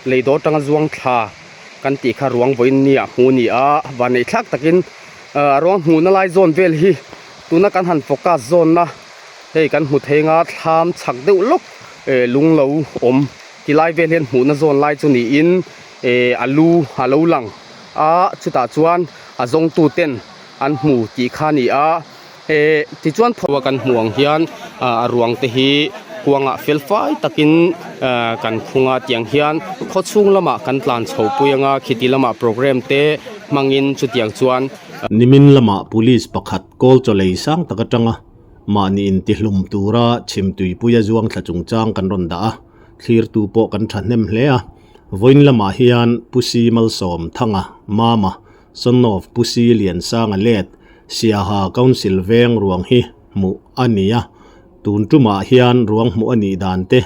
Lei dawr tanga zuang thla kan tih kha ruang vawiin ni ah hmuh a ni a, vanneih thlak takin ah ruang hmuhna lai zawn vel hi tuna kan han focus zawnna hei kan hmu thei anga thlam chhak deuh lawk eh lung lo awm ti lai vel hian hmuhna zawn lai chu niin eh a lu a lo lang a chutah chuan a zawngtu ten an hmu tih kha a ni a. Eh tichuan tho a kan hmuh ang hian ah a ruang te hi kuangah fel fai takin ah kan khung a tiang hian khaw chhung lamah kan tlan chho pui anga khiti lamah program te hmangin chutiang chuan. Nimin lamah police pakhat kawl chaw lei sang tak atanga mahni intihlum tura chhimtuipuia zuang thla chungchang kan rawn dah a, thlirtu pawh kan thahnem hle a. Vawiin lamah hian Pu Si Malsawm Thanga, Mama, Son of Pu Si Liansanga let Siaha Council veng ruang hi hmuh a ni a, tun tumah hian ruang hmuh a nih dan te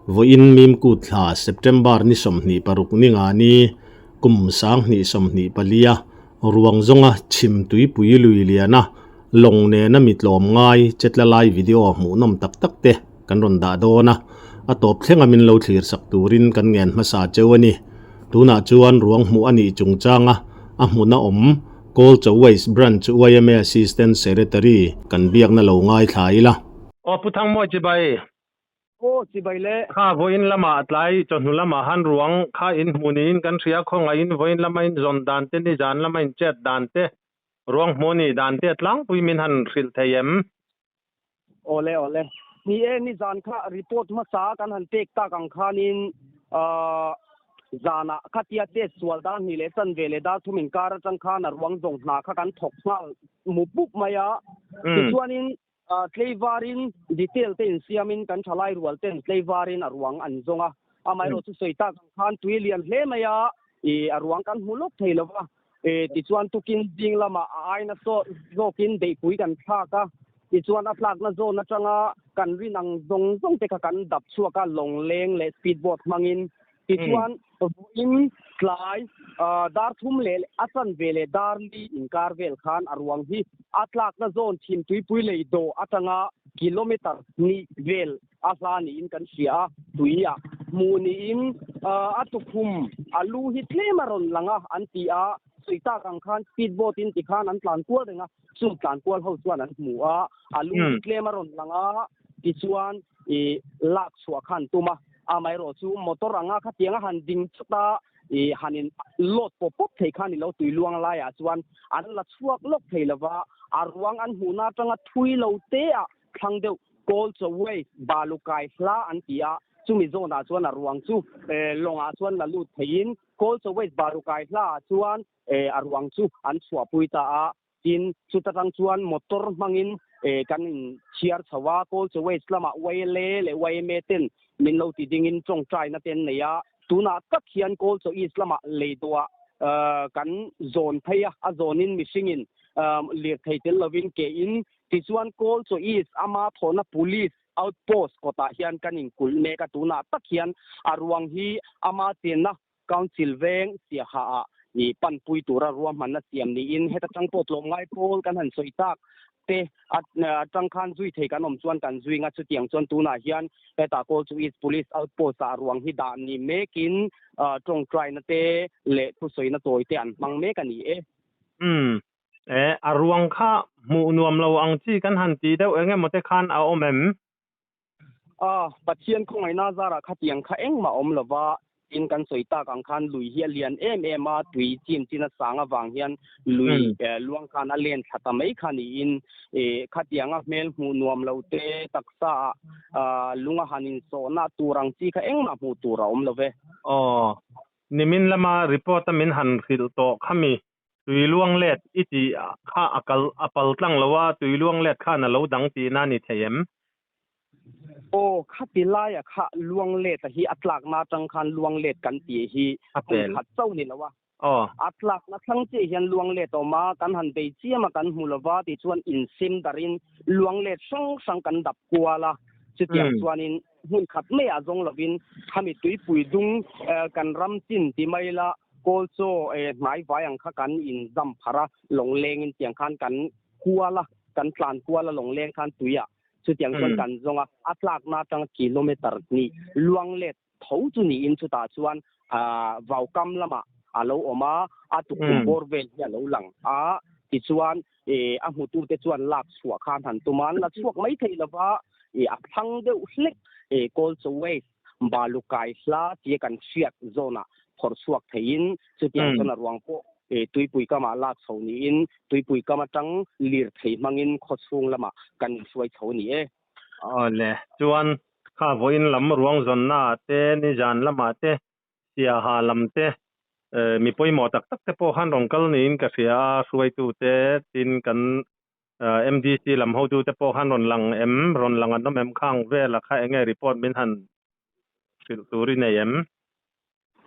vawiin Mimkut thla September ni 26 ni nga ni kum 2024 a ruang zawnga chhim tuipui lui liana lawng nena mi tlawm ngai chetla lai video hmuhnawm tak tak te kan rawn dah dawn a, a tawp thlenga min lo thlir sak turin kan ngen hmasa cheu a ni. Tunah chuan ruang hmuh a nih chungchanga a hmun a awm Kawlchaw Waste Branch yma Assistant Secretary kan biakna lo ngaithla ila. Aw Pu Thangmawi chibai. Aw chibai le. Kha vawiin lamah tlai chawhnu lamah han ruang kha in hmu niin kan hria khawngaihin vawiin lama in zawn dan te nizan lama in chet dan te ruang hmuh a nih dan te tlangpui min han hrilh thei em? Awle awle. Ni e, nizan kha report hmasa kan han pek tak ang khanin ahh zanah khatia test sual dar hnih leh chanve leh dar thum inkar atang khan a ruang zawng hna kha kan thawk nghal mup mup mai a. Tichuanin tleivarin detail te insiamin kan thalai rual ten tleivarin a ruang an zawng a. Amaherawhchu chu sawi tak ang khan tui lian hle mai a, ih a ruang kan hmu lawk thei lova. E tichuan tukin ding lamah a aina saw zawkin beihpui kan thlak a, tichuan a tlakna zawn atanga kan rin ang zawng zawng te kha kan dap chhuak a, lawng leng leh speed boat hmangin. Tichuan vawiin tlai dar thum leh a chanve leh dar li inkar vel khan a ruang hi a tlakna zawn chhim tuipui lei dawh atanga kilometer hnih vel a hla niin kan hria a, tuiah hmuh niin a tukhum a lu hi tlem a rawn lang a an ti a, sawi tak ang khan speed boat in tikhan an tlan kual reng a, chung tlan kual ho chuan an hmu a, a lu hi tlem a rawn lang a tichuan ih lak chhuah kha an tum a, amaherawh chu motor anga khatiang a han ding chawt a ih han in load pawp pawp thei kha a ni lo, tui luang laiah chuan an la chhuak lawk thei lova, a ruang an hmuhna atanga thui lo te ah thlang deuh Kawl Chawei balu kai hla an ti a, chumi zawnah chuan a ruang chu lawngah chuan la lut theiin Kawl Chawei balu kai hlaah chuan a ruang chu an chhuahpui ta a. Tin, chuta tang chuan motor hmangin kan inchhiar chho a, Kawl Chawei lamah YLA leh yma ten min lo ti dingin tawngtaina te an nei a. Tunah tak hian Kawl Chaw East lamah lei dawhah kan zawn phei a, a zawnin mihringin lirthei tel lovin kein Tichuan Kawl Chaw East ama thawhna Police Outpost kawtah hian kan inkulh mek a, tunah tak hian a ruang hi ama chenna Council veng Siaha ah i panpui tura ruahmanna siam niin heta tang pawh tlawmngai pawl kan han sawi tak te atang khan zui thei kan awm chuan kan zui nga chutiang chuan tunah hian heta Kawl Chaw East Police Outpost ah ruang hi dah ni mekin tawngtaina te leh thusawina tawi te an hmang mek a ni e. Umm. Eh, a ruang kha hmuh nuam lo ang chi kan han ti deuh eng emaw te khan a awm em? A, Pathian khawngaihna zarah khatiang kha engmah awm lova, tin kan sawi tak ang khan lui hi a lian em em a, tui chim chin a sang avang hian lui luang khan a len thla ta mai kha niin, eh, khatianga hmel hmuh nuam lo te taksa ah lung a han insawhna tur ang chi kha engmah hmuh tur a awm lo ve. Aw, nimin lama report a min han hrilh tawh kha mi? Tui luang let i tih kha a kal a pal tlang lo a, tui luang let khan a lo dang tihna a ni thei em? Aw, khati laia kha luang let a hi a tlakna atang khan luang let kan tih hi hmun khat chauh ni lo a. Aw. A tlakna thlang chiah hian luang let a awm a, kan han bei chiam a kan hmu lo va tichuan insim darin luang let hrang hrang kan dap kual a, chutiang chuanin hmun khat maiah zawng lovin khami tuipui dung kan ram chin ti mai la Kawl chaw hnai vai ang kha kan in zam pharh a, lawnglengin tiang khan kan kual a, kan tlan kual a lawngleng khan tuiah chutiang chuan kan zawng a, a tlakna atanga kilometer hnih luang let tho chu niin chutah chuan vaukam lamah a lo awm a, a tukkhum bawr vel hi a lo lang a, tichuan a hmutute chuan lak chhuah khan han tum a, an la chhuak mai thei lova, a thlang deuh hlek Kawlchaw Waste balu kai hla tia kan hriat zawnah phawrh chhuak theiin chutiang chuan a ruang pawh tuipui kamah lak chho niin tuipui kam atang lirthei hmangin khawchhung lamah kan inhruai chho a ni e. Awle, chuan kha vawiin lam ruang zawnna ah te, nizan lamah te, siaha lam te, mi pawimawh tak tak te pawh khan rawn kal niin ka hria a, hruaitu te tin kan MDC lam hotu te pawh khan rawn lang em, rawn lang an awm em khang vela kha enge report min han hrilh tur i nei em?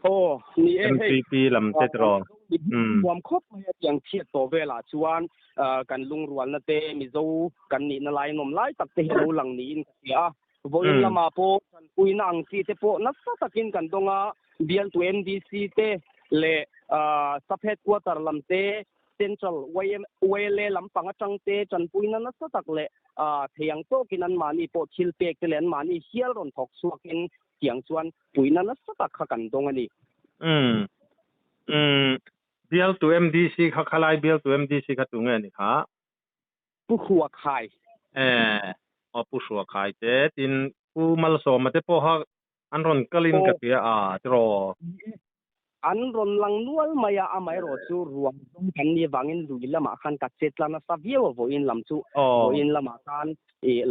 Aw, ni e hei. MPP lam te tiraw? Umm. Nuam khawp mai a tiang chhiat tawh velah chuan kan lungrualna te Mizo kan nihna lai nawm lai tak te hi a lo lang niin ka hria a. Vawiin lamah pawh tanpuina ang chi te pawh nasa takin kan dawng a, bialtu MDC te leh Sub Headquarter lam te Central YLA lampang atang te tanpuina nasa tak leh thei ang tawkin anmahni pawh thil pek te leh anmahni hial rawn thawk chhuakin tiang chuan puihna nasa tak kha kan dawng a ni. Umm. Umm. Bialtu MDC kha khalai bialtu MDC kha tu nge ni kha? Pu Hrua Khai. Eh. Aw Pu Hrua Khai te tin Pu Malsawma te pawh kha An rawn kalin ka hria a, tiraw? An rawn lang nual mai a, amaherawh chu ruang zawng kan nih avangin lui lamah khan ka che tla nasa viau a, vawiin lam chu vawiin lamah khan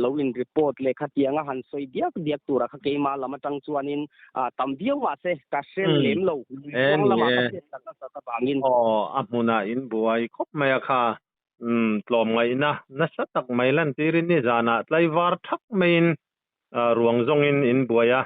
lo in report leh khatianga han sawi diak diak turah kha keimah lam atang chuanin tam viau mahse ka hre lem lo, lui ruang lamah ka chet tla nasat avangin. Aw, a hmunah in buai khawp mai a kha, tlawmngaihna nasa tak mai lantirin nizanah tlaivar thak maiin Ruang zawngin in buai a,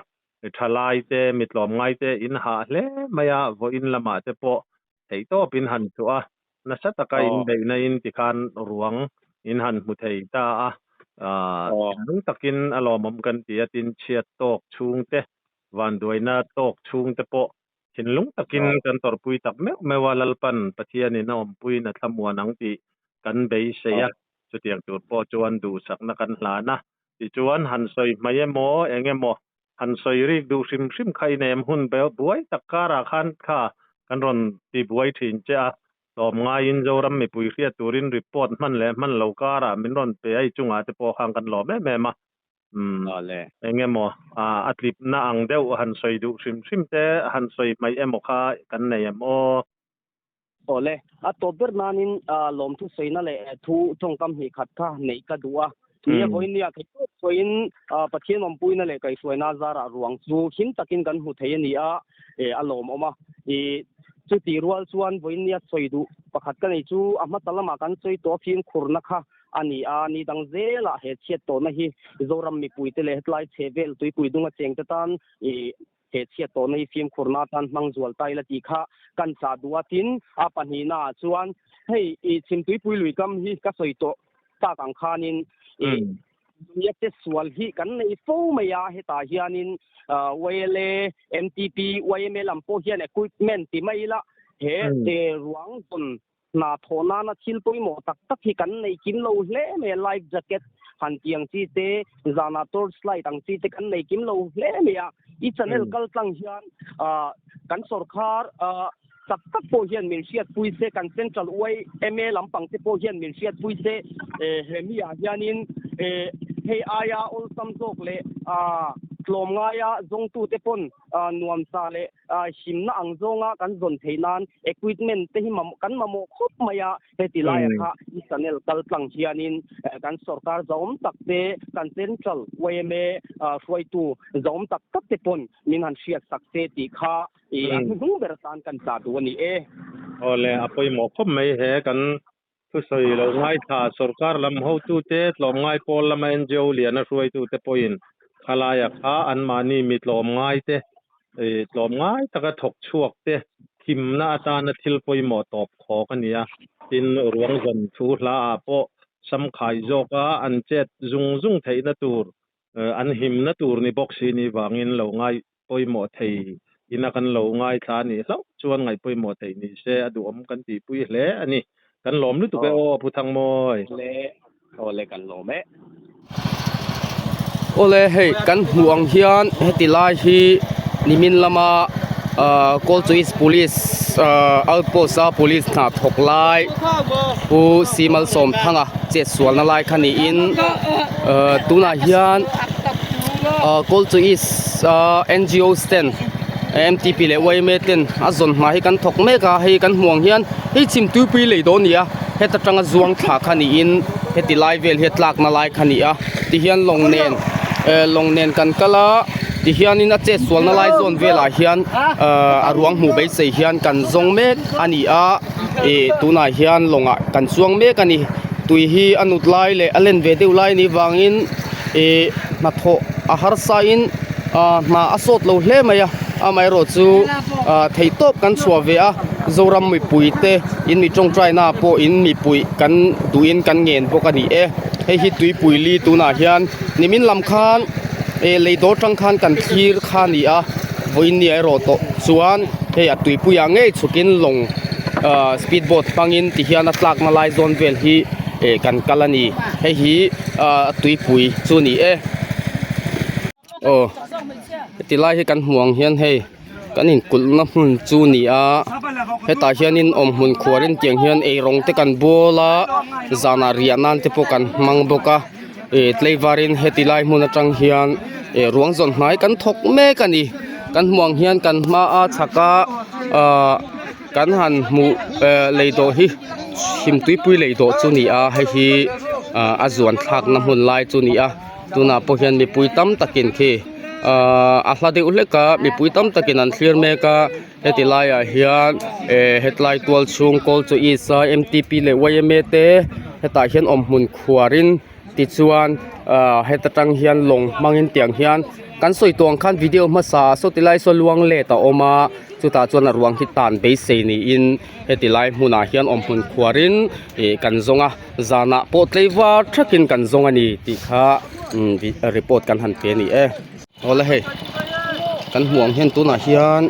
thalai te, mi tlawmngai te in hah hle mai a, vawiin lamah te pawh theihtawp in han chhuah a, nasa taka in beihna in tikhan ruang in han hmu thei ta a, thinlung takin a lawmawm kan ti a, tin chhiat tawk chhung te, vanduaina tawk chhung te pawh thinlung takin kan tawrhpui tak meuh meuh a, Lalpan Pathianin a awmpuiin a thlamuan ang tih kan beisei a, chutiang tur pawh chuan duhsakna kan hlan a. Tichuan, han sawi hmai emaw, eng emaw, han sawi rik duh hrim hrim kha i nem hun buai tak karah khan kha kan rawn ti buai thin che a, tlawm ngaiin Zoram mipui hriat turin report hman leh hman lo karah min rawn pe a, i chungah te pawh khan kan lawm em em a. Umm, eng emaw, a tlipna ang deuh han sawi duh hrim hrim te han sawi hmaih emaw kha kan nei em aw? Awle, a tawp ber nanin lawmthu sawina leh thu tawngkam hnih khat kha neih ka duh a. Nia vawiin nia thei tawp sawiin Pathian awmpuina leh kaihhruaina zarah ruang chu him takin kan hmu thei a ni a, a lawmawm a. Chuti rual chuan vawiin nia sawi duh pakhat ka nei chu a hmasa lamah kan sawi tawh a fimkhurna kha a ni a. Ni dang zelah he chhiat tawhna hi Zoram mipuite leh hetlai chhe vel tuipui dunga chengte tan He chhiat tawhna hi fimkhurna atan hmang zual ta ila tih kha kan chah duh a, tin a pahnihna ah chuan hei i chhimtuipui lui kam hi ka sawi tawh tak ang khanin i dunia te sual hi kan nei fo mai a, hetah hianin YLA, MTP, yma lam pawh hian equipment ti mai ila he ruang zawn Hna thawh nana thil pawimawh tak tak hi kan nei kim lo hle mai a, life jacket han tih ang chi te, zanah torch light ang chi te kan nei kim lo hle mai a. I channel kal tlang hian kan sorkar tak tak pawh hian min hriatpui se, kan central yma lampang te pawh hian min hriatpui se, he mi ah hianin hei aia awlsam zawk leh tlawmngaia zawngtute pawn nuamsa leh himna ang zawnga kan zawn theih nan equipment te hi kan mamawh khawp mai a, heti laia kha i channel kal tlang hianin kan sorkar zahawm tak te, kan central yma hruaitu zahawm tak tak te pawn min han hriat sak se tih kha a hnuhnung ber atan kan chah duh a ni e. Awle, a pawimawh khawp mai he kan Thusawi lo ngaithla sorkar lam hotute, tlawmngai pawl lama NGO liana hruaitute pawhin khalaia kha anmahni mi tlawmngaite, tlawmngai taka thawk chhuakte thimna atana thil pawimawh tawp khawk a ni a. Tin, ruang zawn thu hlaah pawh samkhai zawka an chet zung zung theihna tur, an himna tur ni bawk si ni vangin lo ngai pawimawh thei ina kan lo ngaithla a nih hlauh chuan ngaih pawimawh theih ni se a duhawm kan tihpui hle a ni. Kan lawm lutuk e aw Pu Thangmawi. Awle, awle kan lawm e. Awle hei kan hmuh ang hian heti lai hi Nimin lama ahh Kawlchawi's police ahh outpost a police hna thawk lai Pu Simalsawmthanga chet sualna lai kha niin ahh tunah hian ahh Kawlchawi's ahh N G O stand M T P leh Y M A ten a zawn hma hi kan thawk mek a hei kan hmuh ang hian hei chhim tuipui lei dawn a ni a heta tanga zuang thla kha niin heti lai vel hi a tlakna lai kha a ni a tihian lawng nen eh lawng nen kan kal a tihianin a chet sualna lai zawn velah hian ahh a ruang hmuh beisei hian kan zawng mek a ni a ih tunah hian lawngah kan chuang mek a ni tui hi a nut lai leh a len ve deuh lai a nih vangin ih hnathawh a harsa in ah hna a sawt lo hle mai a amaherawh chu ah theihtawp kan chhuah ve a Zoram mipui te in mi tawngtai na pawh in mipui kan duhin kan ngen bawk a ni e hei hi tuipui li tunah hian nimin lam khan eh lei dawr tang khan kan thlir kha a ni a vawiin ni erawh tawh chuan hei a tuipuiah ngei chhukin lawng ah speed boat hmangin tihian a tlakna lai zawn vel hi eh kan kal a ni hei hi ah tuipui chu a ni e aw heti lai hi kan hmuh ang hian hei kan inkulhna hmun chu a ni a hetah hianin awm hmun khuarin tiang hian eirawng te kan bawl a zanah riah nan te pawh kan hmang bawk a ih tlaivarin heti lai hmun atang hian ih ruang zawn hnai kan thawk mek a ni kan hmuh ang hian kan hma a chhak a ahh kan han hmuh eh lei dawh hi chhim tuipui lei dawh chu a ni a hei hi ah a zuan thlakna hmun lai chu a ni a. Tunah pawh hian mipui tam takin khi ahh a hla deuh hlek a mipui tam takin an thlir mek a heti laiah hian eh hetlai tual chhung kawl chu east a m t p leh y m a te hetah hian awm hmun khuarin tichuan ahh heta tang hian lawng hmangin tiang hian kan sawi tawh ang khan video hmasa ah saw tilai saw luang let a awm a chutah chuan a ruang hi tan beisei niin heti lai hmunah hian awm hmun khuarin ih kan zawng a. Zanah pawh tlei var thakin kan zawng a ni tih kha report kan han pe a ni e. Awle hei kan hmuh ang hian tunah hian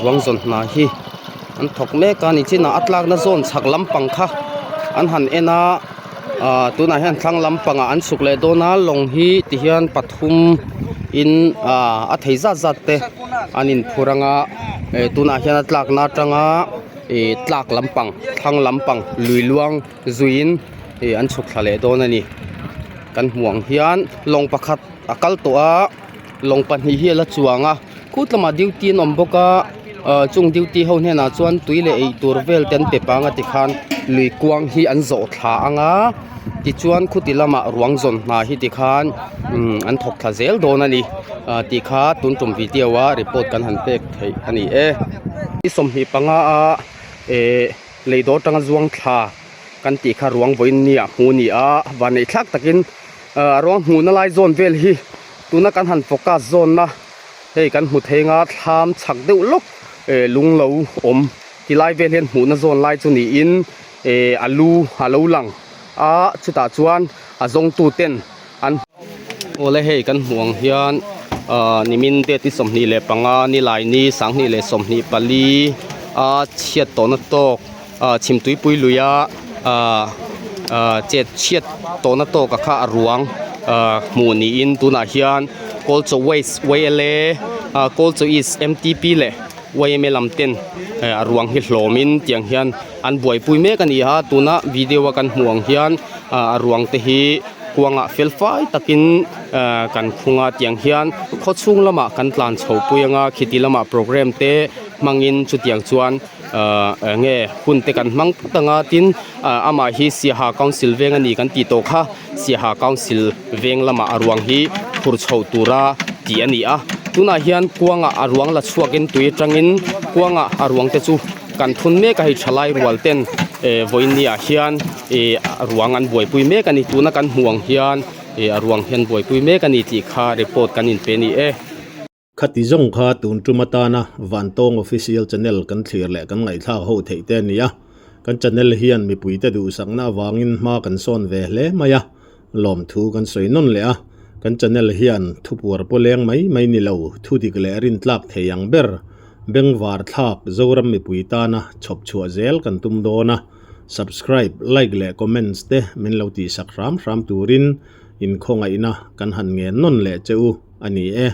ruang zawn hna hi an thawk mek a ni chinah a tlakna zawn chhak lampang kha an han en a ah tunah hian thlang lampangah an chhuk leh dawn a lawng hi tihian pathum in ah a thei zat zat te an inphur ang a eh tunah hian a tlakna atanga. Ih tlak lampang thlang lampang lui luang zuiin ih an chhuk thla leh dawn a ni kan hmuh ang hian lawng pakhat a kal tawh a lawng pahnih hi a la chuang a khut lamah duty an awm bawk a ah chung duty ho hnenah chuan tui leh eitur vel te an pe pang a tikhan lui kuang hi an zawh thla ang a tichuan khuti lamah ruang zawn hna hi tikhan umm an thawk thla zel dawn a ni ah tih kha tun tum video a report kan han pek theih a ni e. Ni 25 a eh lei dawr tanga zuang thla kan tih kha ruang vawiin ni ah hmuh a ni a vanneih thlak takin ah ruang hmuhna lai zawn vel hi tuna kan han focus zawnna hei kan hmu thei anga thlam chhak deuh lawk eh lung lo awm ti lai vel hian hmuhna zawn lai chu niin eh a lu a lo lang a chutah chuan a zawngtu ten an awle hei kan hmuh ang hian ah nimin date ni 25 nilai ni 2024 a chhiat tawhna tawk ah chhimtuipui luia ah ah chet chhiat tawhna tawk a kha a ruang ah hmuh niin tunah hian kawlchaw waste y l a ah kawlchaw east m t p leh y m a lam ten eh a ruang hi hlawmin tiang hian an buaipui mek a ni a tuna video a kan hmuh ang hian ah a ruang te hi kuangah fel fai takin ah kan khung a tiang hian khaw chhung lamah kan tlan chho pui anga khiti lamah program te hmangin chutiang chuan ah eng nge hun te kan hmang phut anga tin ah amah hi Siaha council veng a ni kan tih tawh kha Siaha council veng lamah a ruang hi phur chho tura tih a ni a tunah hian kuangah a ruang la chhuakin tui atangin kuangah a ruang te chu kan thun mek a hei thalai rual ten eh vawiin ni ah hian ih ruang an buaipui mek a ni tuna kan hmuh ang hian ih a ruang hian buaipui mek a ni tih kha report kan inpe a ni e. Khati zawng kha tun tum atana Vantawng Official Channel kan thlir leh kan ngaihthlak ho theih te a ni a, kan channel hian mipuite duhsakna avangin hma kan sawn ve hle mai a, lawmthu kan sawi nawn leh a, kan channel hian thupuar pawleng mai mai ni lo, thudik leh rintlak thei ang ber Bengvar thlak Zoram mipui tana chhawp chhuah zel kan tum dawn a, subscribe, like leh comments te min lo tihsak hram hram turin inkhawngaihna kan han ngen nawn leh che u a ni e.